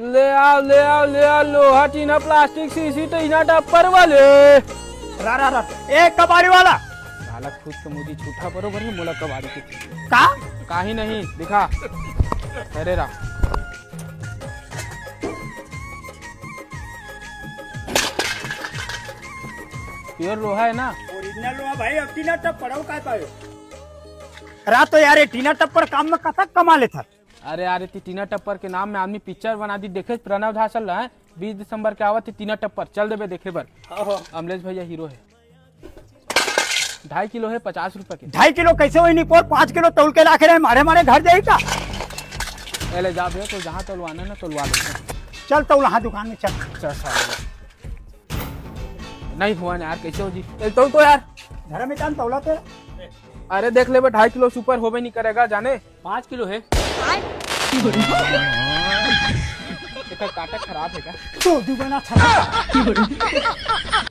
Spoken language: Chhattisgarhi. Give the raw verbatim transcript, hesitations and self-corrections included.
ले आओ, ले आओ, ले आओ, लोहा, टीना, प्लास्टिक, सीसी, टीना, टप्पर वाले। रा, रा, रा। ए, कबाड़ी वाला। साला खुद के मुदी छूटा बरोबर है, मोला कबाड़ी के। का? काही नहीं, दिखा। अरे रा। प्योर लोहा है ना? ओरिजिनल लोहा भाई, अब टीना टप्पर अउ काय पावे? रा तो यार, ये टीना टप्पर काम में कतक कमा लेथा। अरे यार, इतनी टीना टप्पर के नाम में आदमी पिक्चर बना दी। देखे प्रणव धासल है, बीस दिसंबर के आवत है टीना टप्पर, चल देबे देखे बर। हाँ, हाँ। अमलेश भैया हीरो है। ढाई किलो है, पचास रुपए के। ढाई किलो कैसे होई निपोर? पाँच किलो तौल के लाखे रहे, मारे मारे घर जाई का? ए ले जा बे, तो जहाँ तौलवाना ना, तौलवा ले। चल तौल, हाँ, दुकान में चल। चल साले। नहीं हुआ ना यार, कैसे हो जी? ए, तौल तो यार। धर्म इतान तौला तेरा। अरे देख ले बे, ढाई किलो से ऊपर होबे नहीं करेगा जाने। पाँच किलो है। एकर काटा खराब है का? तो दुगना था।